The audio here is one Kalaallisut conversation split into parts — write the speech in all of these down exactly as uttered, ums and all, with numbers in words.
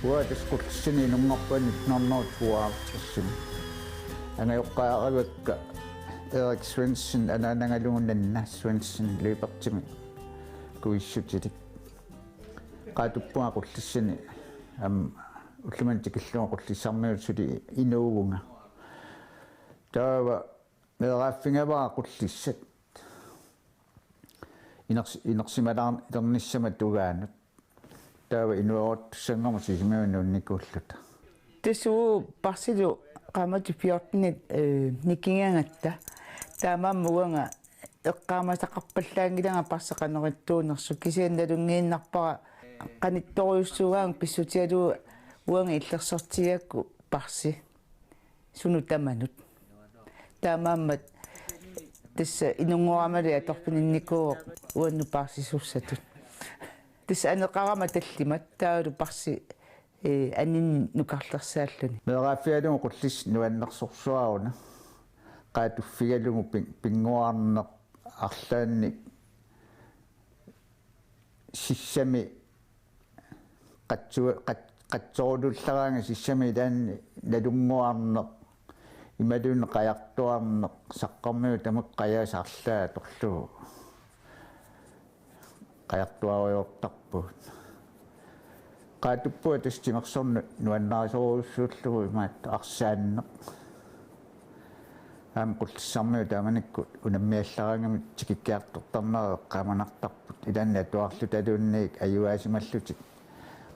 Uanga tassa Qullissani inunngorpunga nitten hundrede tooghalvtredsimi. Angajoqqaaraluakka Erik Svendsen anaanagalugu Nanna Svendsen Lyberthimik kuissutilik. Qaatuppunga Qullissani aamma ullumimut tikillugu Qullissarmiut suli inuuvunga. Taava meeraaffigivara Qullissat. Iners-, inersimalaarnissama tungaanut. Taava inueruttussanngormat Sisimiunut nuunnikuulluta. Tassa uagut Parsilu qaammatit fjortenit, eh, nikigagatta. Taamaammat uanga eqqaamasaqarpallaanngilanga Parsi qanoq ittuunersoq, kisianni nalunngiinnarpara qanittorujussuugaangat pissutigalugu uanga illersortigigakku Parsi sunut tamanut. Taamaammat tassa inunngoramalu atorfininnikuuvoq uannut Parsisussatut. Tassa aneqarama tallimat taavalu Parsi, eh, aninnik nukarlersaalluni. Meeraaffigalugu Qullissat nuannersorsuaruna. Qaatuffigalugu pin-, pinnguarneq arlaannik sissami qatsu-, qat-, qatsorulullaraangat sissami ilaanni nalunnguarneq imaluunniit qajartuarneq saqqarmiut tamakku qajaasa arlaat atorlugu qajartuarujoortarpugut. Qaatuppunga tassa timersorneq nuannarisorujussuullugu imaattoq arsaanneq. Aamma Qullissarmiut taamanikkut unammiallaraangamik tikikkiartortarnerat eqqaamanartarput. Ilaanni atuarlutaluunniit ajugaasimallutik.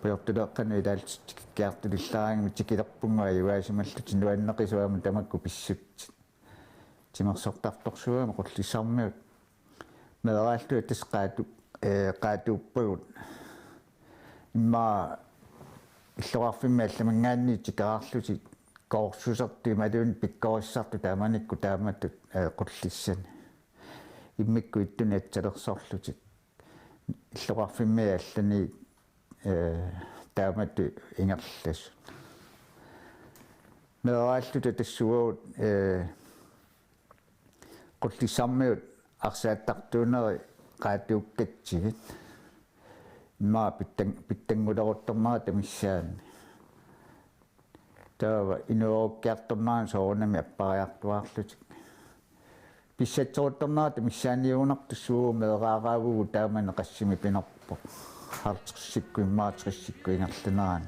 Pujortuleeqqanut ilaallutik tikikkiartulillaraangamik tikilerpunga ajugaasimallutik nuanneqisut aamma tamakku pissutsit. Timersortartorsuugami Qullissarmiut. Meeraalluta tassa qaatu-, eh, qaatuuppagut. Immaqa illoqarfimmi allaminngaanniit tikeraarlutik koorsusertut imaluunniit pikkorissartut taamanikkut taamatut, eh, Qullissani. Immikkut ittunik atsalersorlutik. Illoqarfimmi allani, eh, taamatut ingerlasut. Meeraalluta tassa uagut, eh, Qullissarmiut arsaattartuuneri qaatuukkatsigit. Immaqa pitsan-, pitsannguleruttornerata missaani. Taava inuerukkiartornerani soorunami appariartuaarlutik. Pissatseruttornerata missaaniugunartoq tassa uagut meeraaraavugut taamani qassimi pinerpoq. Halvtredsikkut immaqa tressikkut ingerlanerani.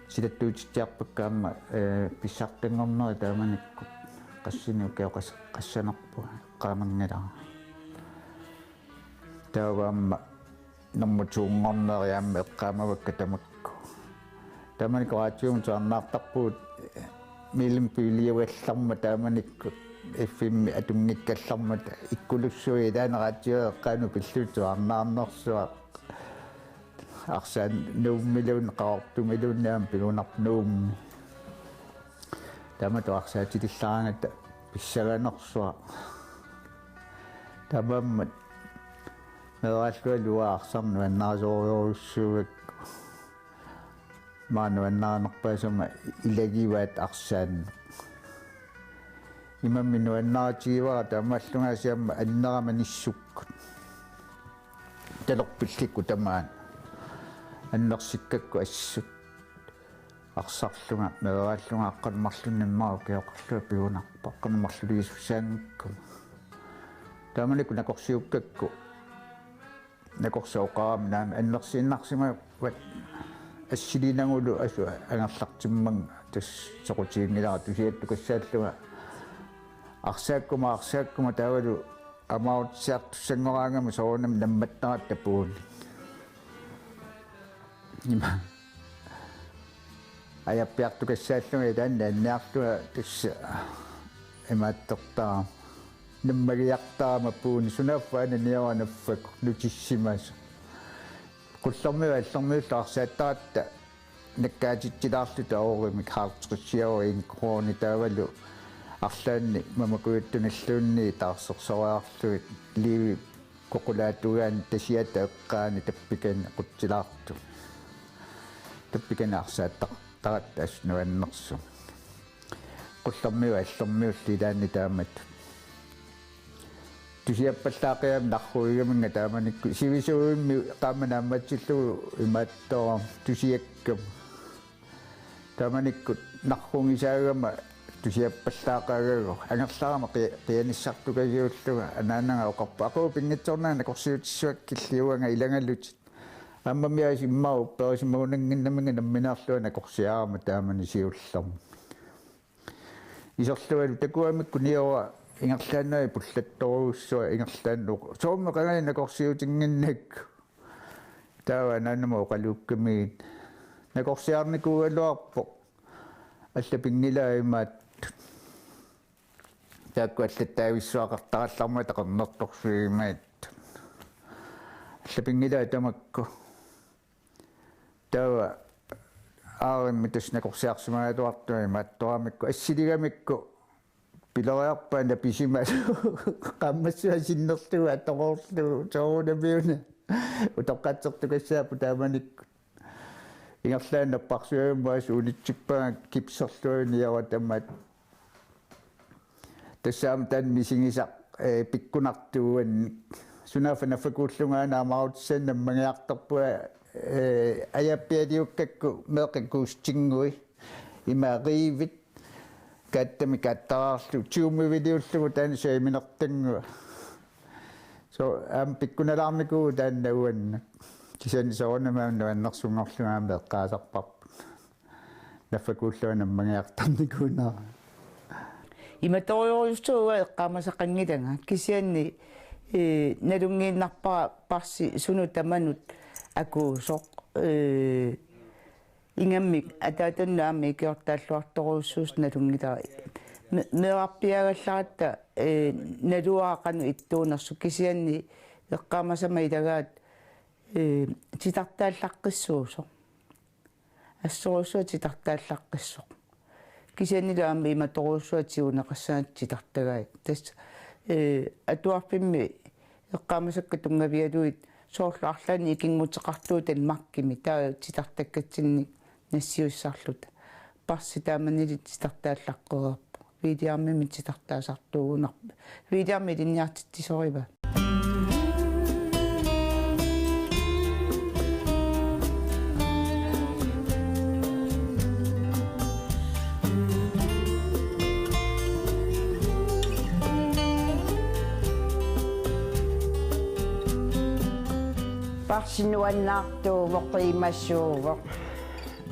Silattuutitsiarpakka aamma, eh, pissartanngornerit taamanikkut qassinik ukioqas-, qassanerput eqqaamanngilara. Taava aamma normu to-nngorneri aamma eqqaamavakka tamakku. Taamanikkut raatiumut tusarnaartarpugut, eh, mellembølgegallarmata taamanikkut F M-i atunngikkallarmata ikkulussuit ilaanni raatiup eqqaanut pillugit tusarnaarnersuaq. Arsaat Nuummiluunniit Qaqortumiluunniit aamma pigunarpoq Nuummi. Taamatut arsaatitillaraangata pissaganersuaq. Taamaammat meeraalluta uanga arsaq nuannarisorujussuugakku. Maani nuannarinerpaasama ilagivaat arsaanneq. Imaammi nuannaritigivara taamaallungaasiit aamma annerama nissukkut. Talerpillikkut tamaani. Annersikkakku assut. Arsarlunga, meeraallunga aqqaneq-marlunnik immaqa ukioqarlunga pigunarpoq, aqqaneq-marluliisussaanngikkuma. Taamanikkut nakorsiukkakku. Nakorsat oqarami naamik annersiinnarsimavat assiliinagulu asut angerlartimmanga tassa soqutiginngilara tusiattukasaallunga arsaakkuma arsaakkuma taavalu amaarutitsiartussanngoraammata soorunami nammattaratta puuni. Ima. Ajappiartukasaallunga ilaanni anniarlunga tassa imaattortarama. Nammagiartarama puuni sunaaffa ananiara naffak nutissimasoq. Qullermiut Allermiullu arsaattaratta nakkaatitsilaarluta oorimik halvtredsiarui en krone taavalu arlaannik mamakujuttunilluunniit taarsersoraarlugit Liivip Koqulaatugaani tasiata eqqaani tappikani qutsilaartumik. Tappikani arsaattar-, taratta assut nuannersumik. Qullermiut Allermiullu ilaanni taamatut. Tusiappallaaqiaamik narruigaminnga taamanikkut sivisuumik qaammat naammatsillugu imaattoq tusiakkama. Taamanikkut narrugisaagama tusiappallaaqaagaluarlunga angerlarama qi-, qianissartukasiullunga anaanaga oqarpoq: Aquup pinngitsoornanga nakorsiutissuakkilli uanga ilagalutit. Aammami aasiit immaqa upperisimannginnamigit nammineerlunga nakorsiarama taamani siullermi. Iserlualu takuamikku niora ingerlaannaq pullattorujussuaq ingerlaannaq. Soormi qangali nakorsiutinnginnakku. Taava anaanama oqaluukkamigit. Nakorsiarnikuugaluarpoq. Alla pinngilaa imaattut. Taakku allattaavissuaqartarallarmata qernertorsuit imaattut. Alla pinngilaa tamakku. Taava aarimmi tassa nakorsiarsimagaluartunga imaattoramikku assiligamikku pileriarpaat napisimasoq qaammassua sinnerlugu atoruullugu soorunamiuna utoqqatsertukassaapput taamanikkut. Ingerlaannaq napparsuarmut aasiit unitsippaa kipserluarluni niora tamaat. Tassa aamma taanna misigisaq, eh, pikkunartuuannik. Sunaaffa naffakuullunga aana amaarutissanik nammagiartarpunga, eh, ajappialiukkakku meeqqat kuustinngui. Ima riivit. Kaattamik kaattaraarlugu. Tiumiviliullugu taanna saaminertanngua. So, aamma pikkunalaarnikuuvoq taanna uannut. Kisianni soorunami aamma nuannersunngorlunga aamma eqqaasarparput. Naffakuullunga nammagiartarnikuunera. Imatorujussuaq eqqaamasaqanngilanga. Kisianni, eh, nalunngiinnarpara Parsi sunut tamanut akuusoq, eh, ingammik ataatanut aamma ikiortaalluartorujussuusoq nalunngilara. Me-, meerarpiaagallaratta, eh, naluara qanoq ittuunersoq kisianni eqqaamasama ilagaat, eh, titartaallaqqissuusoq. Assorujussuaq titartaallaqqissoq. Kisiannilu aamma imatorujussuaq tiguneqassagaat titartagaat. Tassa, eh, atuarfimmi eqqaamasakka tunngavigalugit soorlu arlaannik ikinnguteqartuuvoq Danmarkimi taava titartakkatsinnik nassiussarluta. Parsi taamanili titartaallaqqereerpoq. Williamimik titartaasartuugunarpoq. William ilinniartitsisoriva. Parsi nuannaartuuvoq, qiimasuuvoq.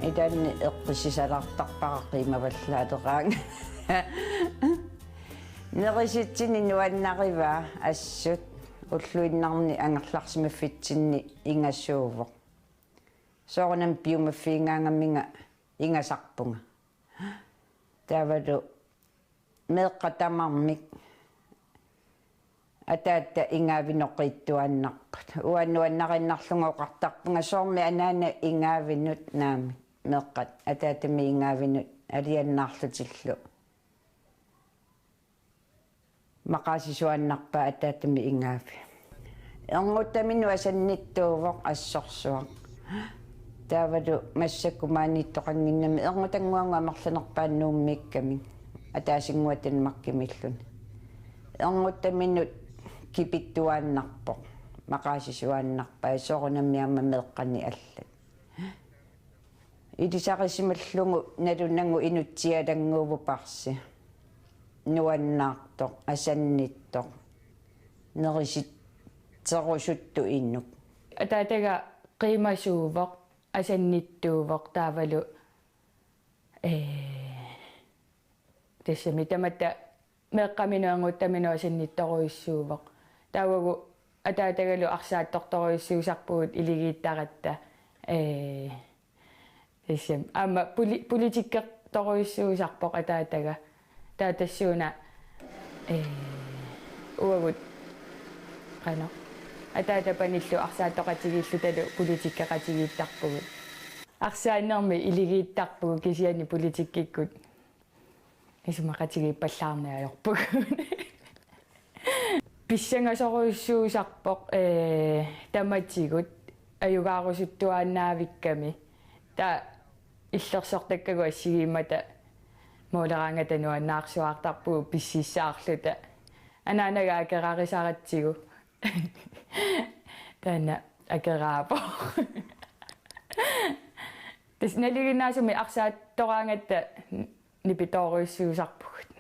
Ilaanni eqqissisalaartarpara qiimavallaaleraangat. Nerisitsini nuannarivaa assut ulluinnarni angerlarsimaffitsinni ingasuuvoq. Soorunami piumaffigigaangaminga ingasarpunga. Taavalu meeqqat tamarmik ataata ingaavinut qiittuaannarput. Uanga nuannariinnarlunga oqartarpunga soormi anaana ingaavinut naamik meeqqat ataatami ingaavinut aliannaarlutillu. Maqaasisuaannarpaa ataatami ingaavi. Erngutaminut asannittuuvoq assorsuaq. Taavalu massakkut maaniittoqannginnami erngutannguanut amerlanerpaaq Nuummiikkamik. Ataasinnguaq Danmarkimiilluni. Erngutaminut kipittuaannarpoq. Maqaasisuaannarpaa soorunami aamma meeqqani allat. Ilisarisimallugu nalunagu inutsialannguuvoq Parsi. Nuannaartoq, asannittoq, nerisitserusuttoq inuk. Ataataga qiimasuuvoq, asannittuuvoq taavalu, ee, tassami tamatta meeqqaminut erngutaminut asannittorujussuuvoq. Taavagu ataatagalu arsaattortorujussuusarpugut iligiittaratta. Ee, tassami. Aamma poli-, politikkertorujussuusarpoq ataataga. Taava tassuuna, ee, uagut qanoq. Ataata panillu arsaattoqatigiillutalu politikkeqatigiittarpugut. Arsaannermi iligiittarpugut kisianni politikkikkut isumaqatigiippallaarneq ajorpugut. Pissangasorujussuusarpoq, ee, tamatigut ajugaarusuttuaannavikkami. Taava illersortakkagut assigiimmata mooleraangata nuannaarsuaartarpugut pississaarluta. Anaanaga akeraarisaratsigu. Taanna akeraapoq. Tassa nalinginnaasumik arsaattoraangatta nipitoorujussuusarpugut.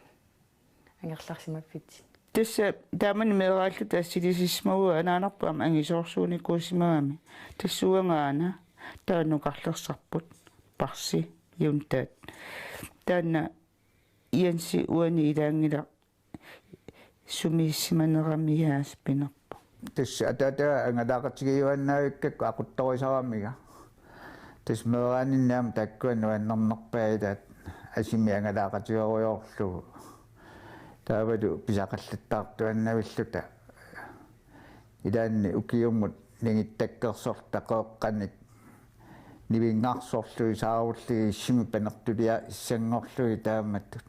Angerlarsimaffiit. Tassa taamani meeraalluta assilisissimavunga anaanarput aamma angisoorsuunikuusimagami. Tassa uanga aana taava nukarlersarput Parsi Juntaat. Taanna Jensi uani ilaanngilaq sumiissimaneramiaasipinerpoq. Tassa ataataga angalaaqatigiuaannaavikkakku aquttorisaramiga. Tassa meeraaninni aamma taakkua nuannernerpaat ilaat asimi angalaaqatigerujoorlugu. Taavalu pisaqallattaartuaannavilluta. Ilaanni ukiumut ningittakkersorluta qeqqanik nivinngarsorlugit saarulligit issimi panertuliaassanngorlugit taamatut.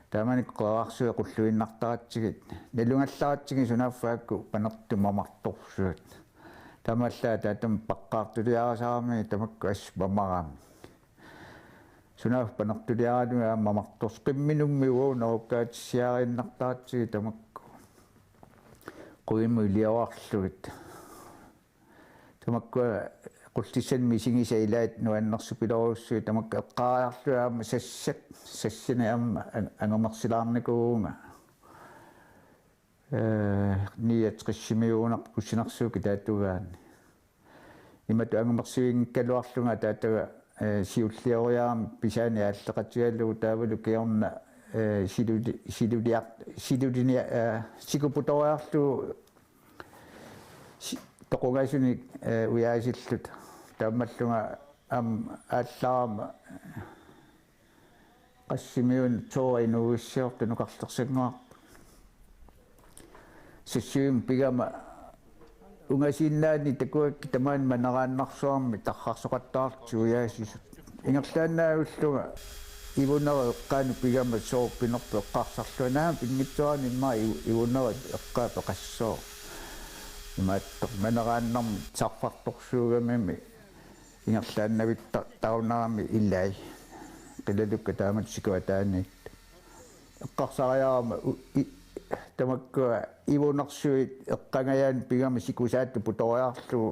Taamani qeqarsuit qulluinnartaratsigit. Nalungallaratsigit sunaaffa taakku panertut mamartorsuat. Taamaallaat taatama paqqaartuliarisarami tamakku assut mamarami. Sunaaffa panertuliaralugit aamma mamartorsuat qimminummi uagut nerukkaatissiariinnartaratsigit tamakku. Quimut iliorarlugit. Tamakkua qullissanik misigisat ilaat nuannersupilorujussuit tamakku eqqaariarlugit aamma sassat, sassani aamma ang-, angumersilaarnikuuvunga. Ee, niogtres-imiugunarpoq kussinersuup kitaatugaani. Imatut angumersuinngikkaluarlunga ataataga, ee, siullioriarama pisaani aalleqatigalugu taavalu kingorna, ee, siluli-, siluliar-, silulinia-, ee, sikuputoriarlugu si-, toqungasunik, ee, ujaasilluta. Taammallunga aamma aallarama qassimiuna tooraq inuuissiortut nukarlersannguarput. Sassiuimik pigama ungasiinnaanni takuakkit tamaani maneraannarsuarmik tarrarsoqattaarlutik ujaasisut. Ingerlaannavillunga ivunera eqqaanut pigama sooq pinerpoq eqqarsarlunga, naamik pinngitsoorani immaqa ivu-, ivunera eqqaa peqassooq. Imaattoq maneraannarmik sarfartorsuugamimi ingerlaannavitta-, taunarami ilai. Qilalukkat taamatut sikuataaniittut. Eqqarsariarama u-, i-, tamakkua ivunersuit eqqangajaannik pigama sikusaattut putoriarlugu.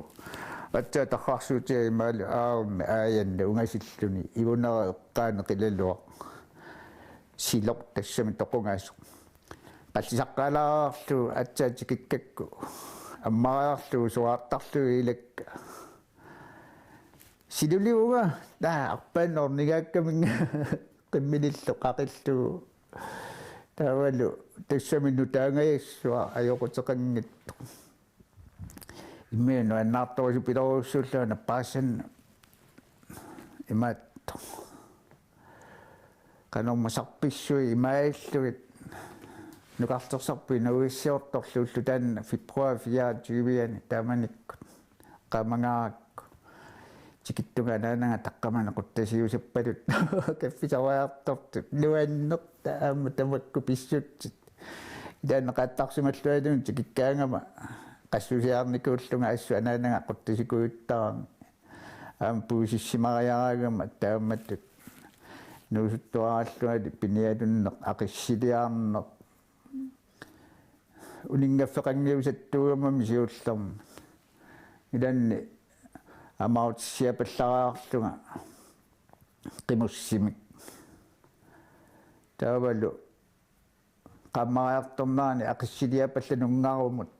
Aatsaat tarrarsuutiga imaalillugu aamma aajanni ungasilluni ivunera eqqaani qilaluaq. Siloq tassami toqungasoq. Qallisaqqaalaarlugu aatsaat tikikkakku. Ammariarlugu suaartarlugu ilakka. Silulivunga, taa, arpaannaq ornigaakkaminnga qimminillu qaqillugu. Taavalu tassami nutaangajassuaq ajoquteqanngitsoq. Imminut nuannaartorusupilorujussuulluta nappaassan imaattoq. Qanormaa sarpissui imaallugit nukarlersarput inuuissiortorlu ulloq taanna februar fireogtyve-ani taamanikkut. Qaamangaarakku. Tikittunga anaanaga taqqamani quttasiusappaluttoq kaffisariartortut nuannertaa aamma tamakku pissutsit. Ilaanni qaattarsimalluarlunga tikikkaangama qassusiarnikuullunga assut anaanaga quttasikujuttaarami. Aamma puisissimariaraangama taamatut inuusuttuarallungali pinialunneq aqissiliarneq uninngaffeqanngiusattuugamami siullermik. Ilaanni amautissiapallariarlunga qimussimik. Taavalu qaammariartornerani aqissiliapallanngorumut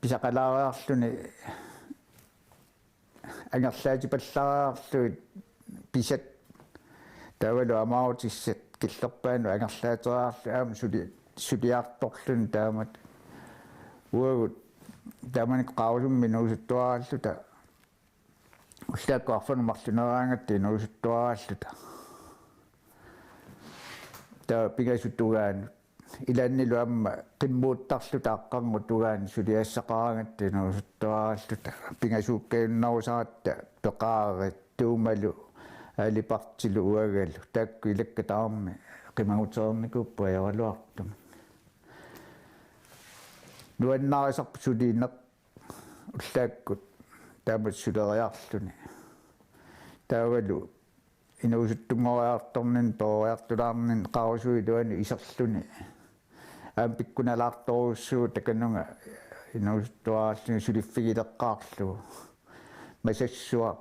pisaqalaariarluni angerlaatipallariarlugit pisat taavalu amautissat killerpaanut angerlaateriarlugit aamma suli-, suliartorluni taamatut. Uagut taamanikkut Qaarusummi inuusuttuaralluta ullaakkut arfineq-marluneraangatta inuusuttuaralluta. Taava pingasut tungaanut. Ilaannilu aamma qimmuuttarluta aqqarngup tungaanut suliassaqaraangatta inuusuttuaralluta. Pingasuukkajunnerusaratta peqaarit Tuumalu, Alipartilu uangalu. Taakku ilakka tamarmik qimagutereernikuupput ajoraluartumik. Nuannarisarput sulineq ullaakkut taamatut suleriarluni. Taavalu inuusuttunngoriartorninni, peroriartulaarninni, Qaarusuu iluanut iserluni. Aamma pikkunalaartorujussuuvoq takanunga inuusuttuaraallugu suliffigileqqaarlugu. Masassuaq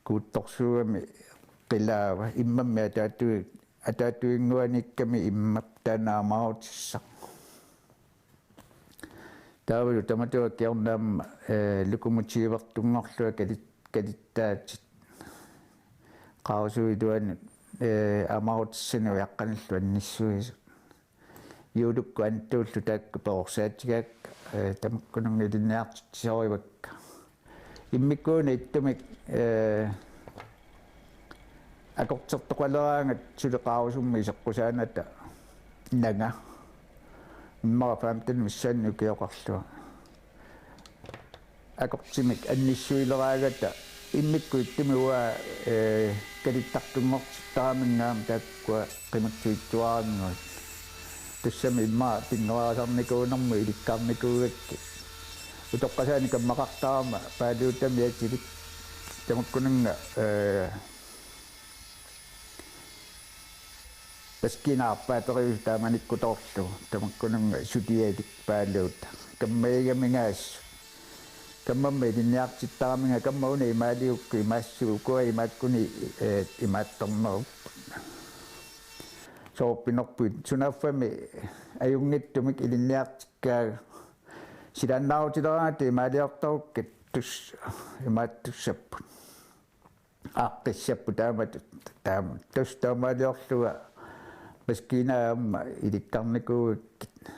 kuuttorsuugami qilaava immammi ataatui-, ataatuinnguaniikkami immap taanna amaarutissaq. Taavalu tamatuma kingorna aamma, eh, lokomotivertunngorlunga kalit-, kalittaatit. Qaarusut iluanut, eh, amaarutissanut ujaqqanillu annissuisut. Juulukkut Antuullu taakku perorsaatsigaakka, eh, tamakkununnga ilinniartitsisorivakka. Immikkuuna ittumik, eh, akortertoqaleraangat suli Qaarusummi iseqqusaanata nanga. Immaqa femten missaanni ukioqarlunga. Akortimik annissuileraangata immikkut ittumik uanga, eh, kalittartunngortittaraminnga aamma taakkua qimatsuitsuarannguit. Tassami immaqa pinngoriarnikuunermut ilikkarnikuugakkit. Utoqqasaani kammaqartarama Paaluutami atilik. Tamakkununnga, eh, maskiina aappaateriusoq taamanikkutoorlugu, tamakkununnga sulialik Paaluuta. Kammagigamigaassut. Kammammik ilinniartittaraminga kamma una imaaligukkit imaassuugut, ukua imaakkuni, eh, imaattornerupput. Soorpinerput sunaaffami ajunngitsumik ilinniartikkaagut. Silaannaarutileraangatta imaaliortarukkat tassa imaattussapput. Aaqqissapput taamatut, taam-, tassa taamaaliorlunga maskiina aamma ilikkarnikuugakkit.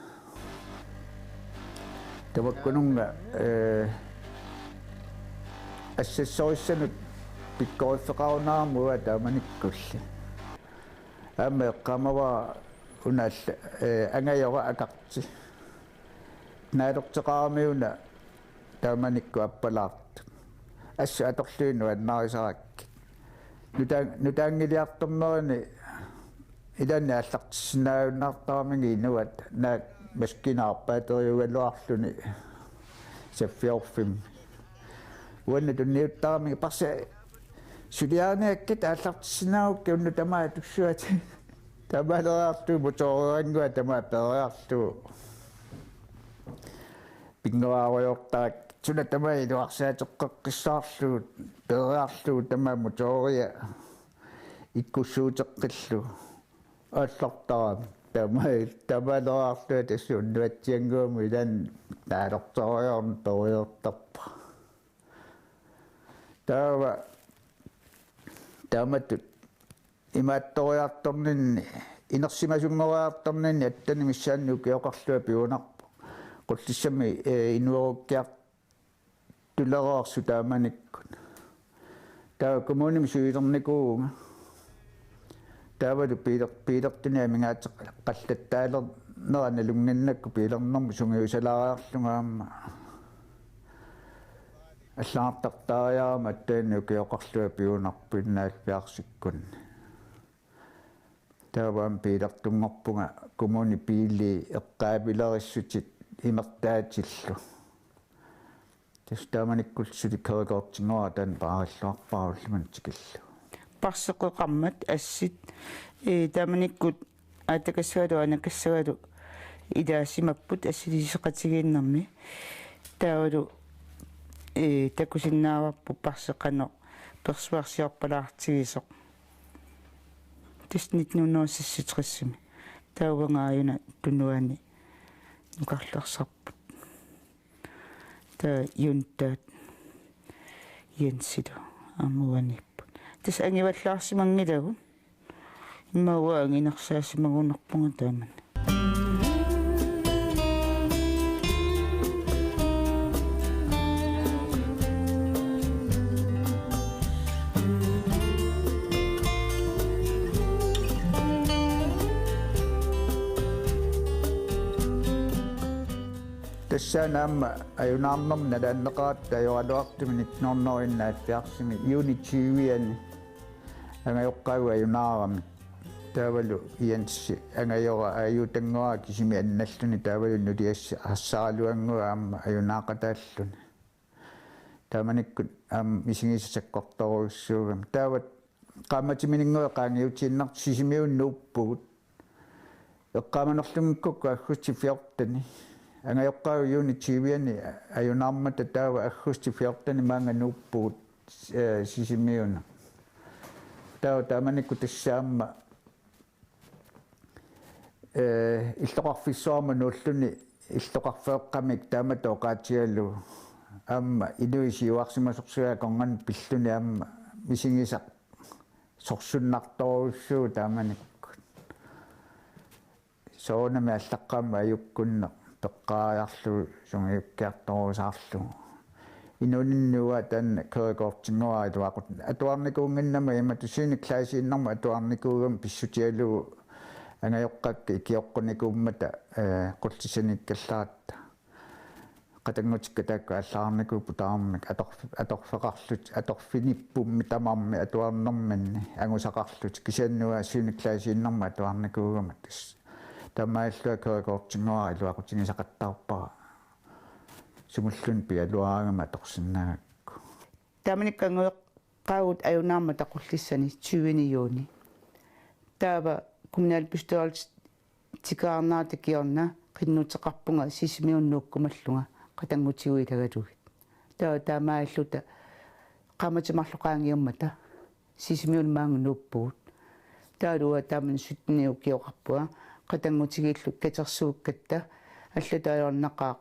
Tamakkununnga, eh, assassorissanut pikkoriffeqarunarama uanga taamanikkulli. Aamma eqqaamavara una alla, eh, angajora akarti. Naalorteqarami una taamanikkut appalaartut. Assut atorlugit nuannarisarakkit. Nutaan-, nutaanngiliartornerini ilaanni aallartissinnaajunnaartaramigit inuat naak maskiina aappaateriugaluarluni saffiorfimmi. Uannut tunniuttaramigit parsi suliariniakkit aallartissinnaagukku unnuk tamaat atussuat. Taamaaleriarlugu motoorerannguaq tamaat peeriarlugu. Pinngoriartortarakkit suna tamaat iluarsaateqqeqqissaarlugu, peeriarlugu tamaat motooria ikkussuuteqqillugu. Aallartarami tamaat, taamaaleriarlunga tassa unnuatsiannguamut ilaanni naalorteriarneq peeriartorpara. Taava taamatut imaattoriartorninni, inersimasunngoriartorninni atten missaanni ukioqarlunga piunarpoq. Qullissami, eh, inuerukkiartulereersoq taamanikkut. Taava kommunimi suilernikuuvunga. Taavalu biiler-, biilertunik amigaateqallattaalernera nalunnginnakku biilernermut sungiusalaariarlunga aamma allagartartaariarama atten ukioqarlunga piunarpoq enoghalvfjerdsikkunni. Taava aamma biilertunngorpunga kommunip biili eqqaavilerissutit imertaatillu. Tassa taamanikkulli suli kørekortinngoratta paarilluarpara ullumimut tikillugu. Parseqqeqarmat assit, eh, taamanikkut aatsakassagalu aanakassagalu ilaasimapput assiliisoqatigiinnermi. Taavalu, eh, takusinnaavarput parsi qanoq persuarsiorpalaartigisoq. Tassa nitten hundrede seksogtresimi. Taava uanga aajuna tunuani nukarlersarput. Taava Juntaat Jensilu aamma uaniipput. Tassa angivallaarsimanngilagut. Immaqa uanga anginersaasimagunarpunga taamani. Tassaana aamma ajunaarnermi nalaanneqaratta ajoraluartumik nitten hundrede enoghalvfjerdsimi juuni tyve-ani angajoqqaagut ajunaaramik. Taavalu Jensi angajora aajuutanngorara kisimi annalluni taavalu nuliassaq Hassaraluannguaq aamma ajunaaqataalluni. Taamanikkut aamma misigisat sakkortoorujussuugami. Taava qaammatimininnguit qaangiutiinnartut Sisimiunut nuuppugut. Eqqaamanerlunngikkukkit aggustip fjorteni. Angajoqqaavi juunip tyviani ajunaarmata taava aggustip fjorteni maanga nuuppugut, eh, Sisimiunut. Taava taamanikkut tassa aamma, eh, illoqarfissuarmut nuulluni illoqarfeeqqamik taamatut oqaatigalugu. Aamma inuit siuarsimasorsuit akornanni pilluni aamma misigisaq sorsunnartorujussuuvoq taamanikkut. Soorunami allaqqammat ajukkunneq peqqaariarlugu sungiukkiartorusaarlugu. Inuuninni uanga taanna kørekortinnguara iluaqut-, atuarnikuunnginnama imatut syvende klassiinnarmut atuarnikuugama pissutigalugu angajoqqaakka ikioqqunikuummata, eh, qullissaniikkallaratta. Qatanngutikka taakku aallaarnikuupput tamarmik atorf-, atorfeqarlutik, atorfinippummi tamarmik atuarnerminni angusaqarlutik, kisianni uanga syvende klassiinnarmut atuarnikuugama tassa. Taamaalillunga kørekortinnguara iluaqutigisaqattaarpara. Sumulluunniit pigaluaraangama atorsinnaagakku. Taamanikkut angajoqqaavugut ajunaarmata Qullissani tyvende juuni. Taava kommunalbestyrelsip tikeraarnerata kingorna qinnuteqarpunga Sisimiunut nuukkumallunga qatanngutigut ilagalugit. Taava taamaalilluta qaammatit marluk qaangiummata Sisimiunut maanga nuuppugut. Taavalu uanga taamani syttenit ukioqarpunga, qatanngutigiillu katersuukkatta allatut ajornaqaaq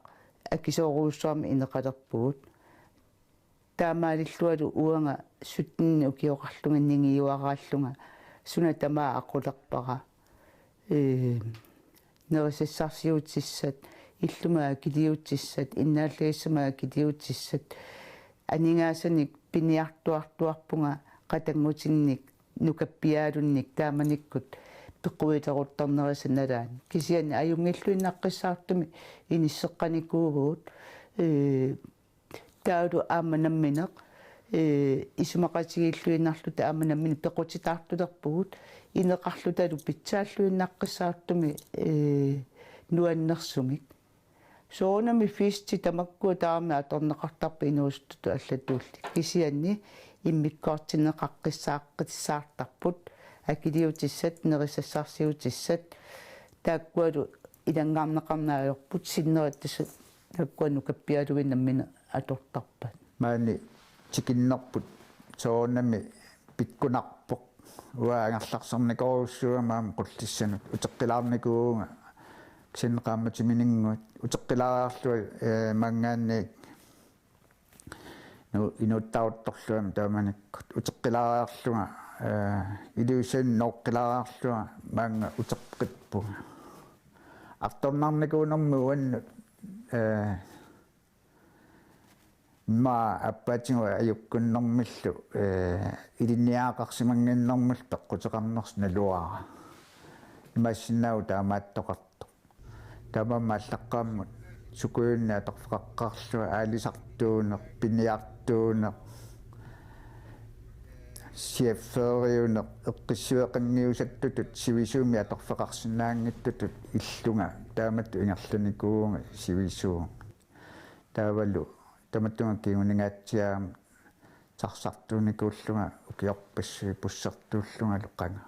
akisoorujussuarmik ineqalerpugut. Taamaalillungalu uanga syttenit ukioqarlunga ningiuaraallunga suna tamaat aqulerpara. Ee, nerisassarsiutissat, illumut akiliutissat, innaallagissamut akiliutissat, aningaasanik piniartuartuarpunga qatanngutinnik nukappiaalunnik taamanikkut peqquuteruttornerisa nalaani. Kisianni ajunngilluinnaqqissaartumik inisseqqanikuuvugut, ee, taavalu aamma nammineq, ee, isumaqatigiilluinnarluta aamma nammineq pequtitaartulerpugut, ineqarlutalu pitsaalluinnaqqissaartumik, ee, nuannersumik. Soorunami fiisti tamakkua tamarmik atorneqartarput inuusuttutut allatuulli. Kisianni immikkoortinneqaqqissaaqqissaartarput akiliutissat, nerisassarsiutissat, taakkualu ilanngarneqarneq ajorput, sinneri tassa taakkua nukappialuit nammineq atortarput. Maani tikinnerput soorunami pikkunarpoq. Uanga angerlarsinnikoorujussuugama aamma Qullissanut uteqqilaarnikuuvunga kisianni qaammatimininnguit uteqqilaariarlunga, ee, maanngaanniit nu-, inuuttaruttorlugami taamanikkut uteqqilaariarlunga, ee, Ilulissani nooqqilaariarlunga maannga uteqqippunga. Artornarnikuunermi uannut, ee, immaqa aappaatigut ajukkunnermillu, ee, ilinniagaqarsimannginnermillu peqquteqarnersoq naluara. Imaassinnaavoq taamaattoqartoq. Taamaammat allaqqammut sukujuinnik atorfeqaqqaarlunga aalisartuuneq, piniartuuneq, chaufføriuneq, eqqissueqanngiusattutut sivisuumik atorfeqarsinnaanngitsutut illunga taamatut ingerlanikuuvunga sivisuumik. Taavalu tamatuma kinguningaatsiarama sarsartuunikuullunga ukiorpassuit bussertuullungalu qanga.